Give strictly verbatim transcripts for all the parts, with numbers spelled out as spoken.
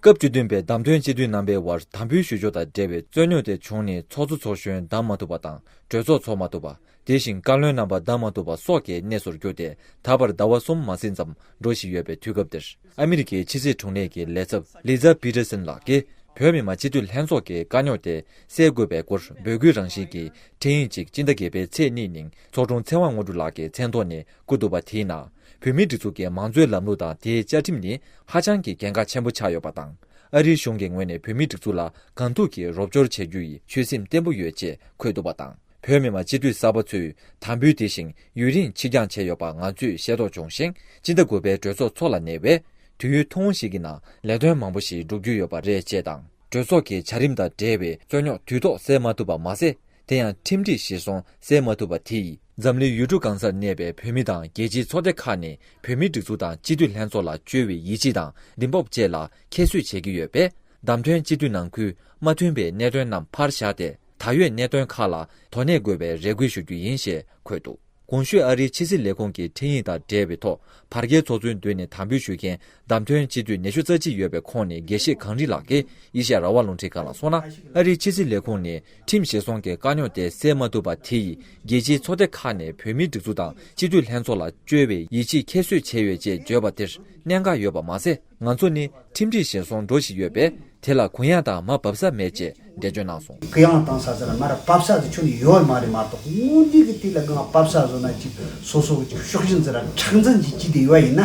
སྐབས་བཅུ་བདུན་པའི་བདམས་ཐོན་སྤྱི་འཐུས་རྣམ་པའི་དབར་དམ་འབུལ་ཞུ་ཕྱོགས་དང་འབྲེལ་བའི་རྩོད་རྙོག་དེ་བྱུང་ནས་ཚོགས་གཙོ་ཚོགས་གཞོན་བདམས་མ་ཐུབ་པ་དང་། གྲོས་ཚོགས་ཚོགས་མ་ཐུབ་པ། དེ་བཞིན་བཀའ་བློན་རྣམ་པ་བདམས་མ་ཐུབ་པ་སོགས་ཀྱི་གནས་སུ་གྱུར་ཏེ། ད་བར་ཟླ་བ་གསུམ་མ་ཟིན་ཙམ་འགྲོ་བཞིན་ཡོད་པའི་དུས་སྐབས་འདིར། ཨ་མི་རི་ཀའི་ཕྱི་སྲིད་དྲུང་ལས་ཀྱི་ལས་ཚབ་ལི་ཛ་པི་ཏེར་སན་ལགས་ཀྱིས། བོད་མི་མང་སྤྱི་འཐུས་ལྷན་ཚོགས་ཀྱི་དཀའ་རྙོག་དེ་སེལ་དགོས་པའི་སྐོར་འབོད་སྐུལ་རང་བཞིན་གྱི་འཕྲིན་ཡིག་ཅིག་སྤྱི་ཟླ་བརྒྱད་པའི་ཚེས་གཉིས་ཉིན་ཚོགས་དྲུང་ཚེ་དབང་དངོས་གྲུབ་ལགས་ཀྱི་མཚན་ཐོག་ནས་བསྐུར་འདུག་པ། དེའི་ནང་བོད་མིའི་སྒྲིག་འཛུགས་ཀྱི་མང་གཙོའི་ལམ་ལུགས་དང་དེའི་བཅའ་ཁྲིམས་ནི་ཧ་ཅང་གི་གལ་འགངས་ཆེན་པོ་ཆགས་ཡོད་པ་དང་། ཨ་རིའི་གཞུང་གི་ངོས་ནས་བོད་མིའི་སྒྲིག་འཛུགས་ལ་གང་ཐུབ་ཀྱིས་རོགས་སྐྱོར་བྱེད་རྒྱུ་ཡི་ཆོད་སེམས་བརྟན་པོ་ཡོད་ཅེས་འཁོད་འདུག་པ་དང་། བོད་མི་མང་སྤྱི་འཐུས་གསར་པ་ཚོས་དམ་འབུལ་དེ་བཞིན་ཡུན་རིང་ཕྱིར་འགྱངས་བྱས་ཡོད་པ་ང་ཚོས་ཤེས་རྟོགས་བྱུང་ཞིང་། སྤྱི་ཟླ་དགུ་པའི་གྲོས་ཚོགས་འཚོགས་ལ་ཉེ་བའི་དུས་ཡུན་ཐུང་ངུ་ཞིག་གི་ནང་ལས་དོན་མང་པོ་ཞིག་འགྲུབ་རྒྱུ་ཡོད་པ་རེད་ཅེས་དང་། གྲོས་ཚོགས་ཀྱི་བྱ་རིམ་དང་འབྲེལ་བའི་རྩོད་རྙོག་དུས་ཐོག་སེལ་མ་ཐུབ་པ་མ་ཟད། དེ་ཡང་ཁྲིམས་སྒྲིག་གཞིར་བཟུང་སེལ་མ་ཐུབ་པ་དེ་ཡིས། འཛམ་གླིང་ཡུལ་གྲུ་གང་སར་གནས་པའི་བོད་མི་དང་རྒྱལ་སྤྱིའི་ཚོགས་སྡེ་ཁག་ནས་བོད་མིའི་སྒྲིག་འཛུགས་དང་སྤྱི་འཐུས་ལྷན་ཚོགས་ལ་བཅོལ་བའི་ཡིད་ཆེས་དང་ལྡན་ཕབ་བཅས་ལ་ཁྱད་གསོད་བྱེད་ཀྱི་ཡོད་པས། བདམས་ཐོན་སྤྱི་འཐུས་ནང་ཁུལ་མ་མཐུན་པའི་གནད་དོན་རྣམས་ཕར་བཞག་སྟེ། ད་ཡོད་གནད་དོན་ཁག་ལ་དོ་གནད་དགོས་པའི་རེ་སྐུལ་ཞུ་རྒྱུ་ཡིན་ཞེས་འཁོད་འདུག། གོང་ཞུས་ཨ་རིའི་ཕྱི་སྲིད་ལས་ཁུངས་ཀྱི་འཕྲིན་ཡིག་དང་འབྲེལ་བའི་ཐོག་བར་བརྒལ་ཚོགས་གཙོའི་མདུན་ནས་དམ་འབུལ་ཞུ་མཁན་བདམས་ཐོན་སྤྱི་འཐུས་ཉི་ཤུ་རྩ་གཅིག་ཡོད་པའི་ཁོངས་ནས་དགེ་བཤེས་གངས་རི་ལགས་ཀྱིས་ཨེ་ཤ་ཡ་རང་དབང་རླུང་འཕྲིན་ཁང་ལ་གསུངས་ན། ཨ་རིའི་ཕྱི་སྲིད་ལས་ཁུངས་ནས་ཁྲིམས་གཞིར་བཟུང་གི་དཀའ་རྙོག་དེ་སེལ་མ་ཐུབ་པ་དེ་ཡིས་རྒྱལ་སྤྱིའི་ཚོགས་སྡེ་ཁག་ནས་བོད་མིའི་སྒྲིག་འཛུགས་དང་སྤྱི་འཐུས་ལྷན་ཚོགས་ལ་བཅོལ་བའི་ཡིད་ཆེས་ཁྱད་གསོད་བྱས་ཡོད་ཅེས་བརྗོད་པ་དེར་གནད་འགག་ཡོད་པ་མ་ཟད། ང་ཚོ་ནི་ཁྲིམས་སྒྲིག་གཞིར་བཟུང་འགྲོ་བཞིན་ཡོད་པས། དེ་ལ་གུ་ཡངས་དང་མར་བབས་ས་མེད་ཅེས་འགྲེལ་བརྗོད་གནང་སོང་། གུ་ཡངས་བཏང་ས་ཟེར་ན་མར་བབས་ས་ཟེར་ཁྱོན་ནས་ཡོད་མ་རེད་མ་གཏོགས། དངོས་གནས་ཀྱི་དེ་ལ་གང་བབས་ས་བཟོ་ན་ཅིག་སོ་སོ་གི་ཅིག་ཤོག་སྦྱིན་ཟེར་ར་མཁྲེགས་འཛིན་གྱི་ཅིག་དེ་ཡོད་ཡིན་ན།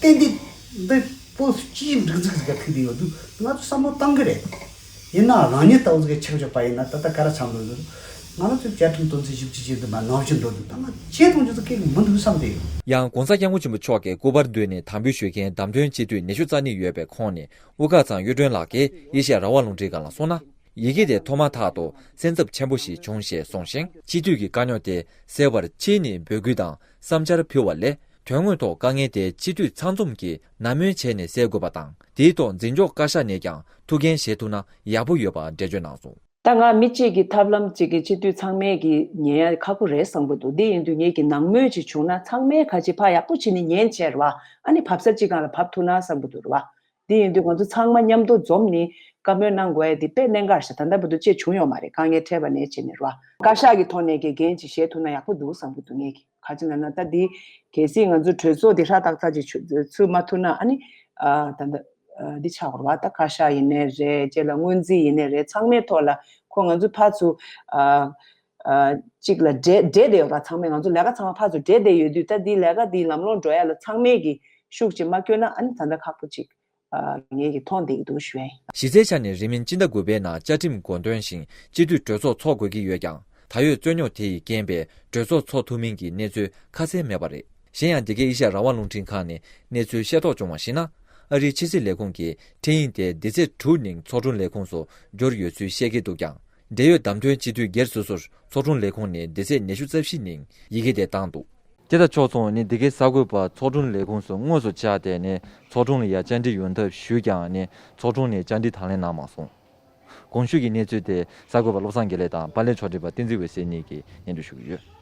ཏན་ཏན་འདི་པོ་སྤྱིའི་སྒྲིག་འཛུགས་ཟིག་ག་ཐུག་དེ་ཡོད་དུས་ང་ཚོ་བསམ་བློ་བཏང་གི་རེད། ཡིན་ན་རང་ཉིད་ལྟ་བུ་ཟིག་ག་ཆགས་ཆོག་པ་ཡིན་ན་ད་ལྟ་ག་ར་འཚམས་འདུག་ཟེར། ང་རང་ཚོའི་བཅའ་ཁྲིམས་དོན་ཚན་བཞི་བཅུ་ཞེ་བདུན་པ་ནང་བཞིན་འགྲོ་དུས་ད་ང་བྱེད་ཐུབ་རྒྱུ་ཚོ་སྐད་མི་འདུག་བསམ་སྟེ་ཡོད། ཡང་༸གོང་ས་༸སྐྱབས་མགོན་ཆེན་པོ་མཆོག་གི་སྐུ་པར་མདུན་ནས་དམ་འབུལ་ཞུ་མཁན་བདམས་ཐོན་སྤྱི་འཐུས་ཉི་ཤུ་རྩ་གཉིས་ཡོད་པའི་ཁོངས་ནས་དབུ་དཀར་ཚང་གཡུ་སྒྲོན་ལགས་ཀྱིས་ཨེ་ཤ་ཡ་རང་དབང་རླུང་འཕྲིན་ཁང་ལ་གསུངས་ན། ཡི་གེ་དེ་ཐོབ་མ་ཐག་ཏུ་སེམས་འཚབ་ཆེན་པོ་ཞིག་བྱུང་ཞེས་གསུངས་ཤིང་། སྤྱི་འཐུས་ཀྱི་དཀའ་རྙོག་དེ་སེལ་བར་ཕྱིས་ནས་འབོད་སྐུལ་དང་བསམ་འཆར་ཕུལ་བ་ལས། དོན་དངོས་ཐོག་དཀའ་ངལ་དེ་སྤྱི་འཐུས་ཚང་འཛོམས་ཀྱིས་ནན་སྨོན་བྱས་ནས་སེལ་དགོས་པ་དང་། དེའི་ཐོག་འཛིན་སྐྱོང་བཀའ་ཤག་ནས་ཀྱང་ཐུགས་འགན་བཞེས་ཐུབ་ན་ཡག་པོ་ཡོད་པ་འགྲེལ་བརྗོད་གནང་སོང་། ད་ང་མི་གཅིག་གི་ཐབས་ལམ་གཅིག་གིས་སྤྱི་འཐུས་ཚང་མས་ཀྱིས་ཉན་ཡ་ཁག་པོ་རེད་བསམ་གྱི་འདུག། དེ་ཡིན་དུས་ངེད་ཀྱི་ནང་མོལ་ཅིག་བྱུང་ན་ཚང་མས་ཁ་ཅིག་ཕར་ཡག་པོ་བྱས་ནས་ཉན་བྱས་རེད་བ། ཨ་ནི་བབས་ས་གཅིག་སྒང་ལ་བབས་ཐུབ་ན་བསམ་གྱི་འདུག་རེད་བ། དེ་ཡིན་དུས་ང་ཚོ་ཚང་མ་མཉམ་དུ་འཛོམས་ནས་བཀའ་མོལ་གནང་དགོས་ཡ་དེ་དཔེ་གནད་འགག་ཞིག་ད་ལྟ་བར་དུ་ཅིག་བྱུང་ཡོད་མ་རེད། དཀའ་ངལ་འཕྲད་པ་ནས་བྱས་ནས་རེད་བ། བཀའ་ཤག་གི་ཐོག་ནས་ཀྱི་འགན་ཅིག་བཞེས་ཐུབ་ན་ཡག་པོ་འདུག་བསམ་གྱི་འདུག་ངེད་ཀྱི། ག་ཅི་ལབ་ན་ད་འདི་གལ་སྲིད་ང་ཚོ་གྲོས་ཚོགས་འདི་ཧྲ་ཏག་ཏག་ཅིག་ཚུགས་མ་ཐུབ་ན་ཨ་ནི་ཨ་ད་ད་ཨ་འདི་ཆགས་དགོས་རེད་བ། ད་བཀའ་ཤག་ཡིན་ནའི་རེད། རྗེས་ལ་སྔོན་རྩིས་ཡིན་ནའི་རེད། ཚང་མའི་ཐོག་ལ་ཁོ་ང་ཚོ་ཕར་ཚུར་ཨ་ཨ་གཅིག་ལ་འབྲེལ་འབྲེལ་བསྡད་ཡོད་ར། ཚང་མས་ང་ཚོ་ལས་ཀ་ཚང་མ་ཕར་ཚུར་འབྲེལ་བསྡད་ཡོད་དུས་ད་འདི་ལས་ཀ་འདི་ལམ་ལྷོང་འགྲོ་ཡ་ལ་ཚང་མས་ཀྱི་ཤུགས་ཅིག་མ་བསྐྱོན་ན་ཨ་ནི་ད་ལྟ་ཁག་པོ་ཅིག་ཨ་ངེད་ཀྱིས་མཐོང་བསྡད་ཀྱི་འདུག་ཞུ་ཡ་ཡིན། གཞི་རྩའི་ཆ་ནས་རིང་མིན་སྤྱི་ཟླ་དགུ་པའི་ནང་བཅའ་ཁྲིམས་དགོངས་དོན་བཞིན་སྤྱི་འཐུས་གྲོས་ཚོགས་འཚོགས་དགོས་ཀྱི་ཡོད་ཀྱང་། ད་ཡོད་རྩོད་རྙོག་དེ་ཡི་རྐྱེན་པས་གྲོས་ཚོགས་འཚོགས་ཐུབ་མིན་གྱི་གནས་ཚུལ་ཁ་གསལ་མེད་པ་རེད། གཞན་ཡང་། འདི་གའི་ཨེ་ཤ་ཡ་རང་དབང་རླུང་འཕྲིན་ཁང་ནས་གནས་ཚུལ་ཤེས་རྟོགས་བྱུང་བར་གཞིགས་ན། ཨ་རིའི་ཕྱི་སྲིད་ལས་ཁུངས་ཀྱིས་འཕྲིན་ཡིག་དེ་འདི་ཚེས་དྲུག་ཉིན་ཚོགས་དྲུང་ལས་ཁུངས་སུ་འབྱོར་ཡོད་ཚུལ་བཤད་ཀྱི་འདུག་ཀྱང་། འབྲེལ་ཡོད་བདམས་ཐོན་སྤྱི་འཐུས་སྒེར་སོ་སོར་ཚོགས་དྲུང་ལས་ཁུངས་ནས་འདི་ཚེས་ཉི་ཤུ་རྩ་བཞི་ཉིན་ཡི་གེ་དེ་བཏང་འདུག། དེ་དང་ཕྱོགས་མཚུངས་ནི་འདི་གའི་གསར་འགོད་པ་ཚོགས་དྲུང་ལས་ཁུངས་སུ་དངོས་སུ་བཅར་ཏེ་ནི་ཚོགས་དྲུང་ལ་ཡ་བཅར་འདྲི་ཡོང་ཐབས་ཞུས་ཀྱང་ནི་ཚོགས་དྲུང་ནས་བཅར་འདྲི་དང་ལེན་གནང་མ་སོང་། གོང་ཞུས་ཀྱི་གནས་ཚུལ་དེ་གསར་འགོད་པ་བློ་བཟང་དགེ་ལེགས་དང་པར་ལེན་ཕྱོགས་སྒྲིག་པ་བསྟན་འཛིན་འོད་ཟེར་གཉིས་ཀྱིས་སྙན་སྒྲོན་ཞུ་གི་ཡོད།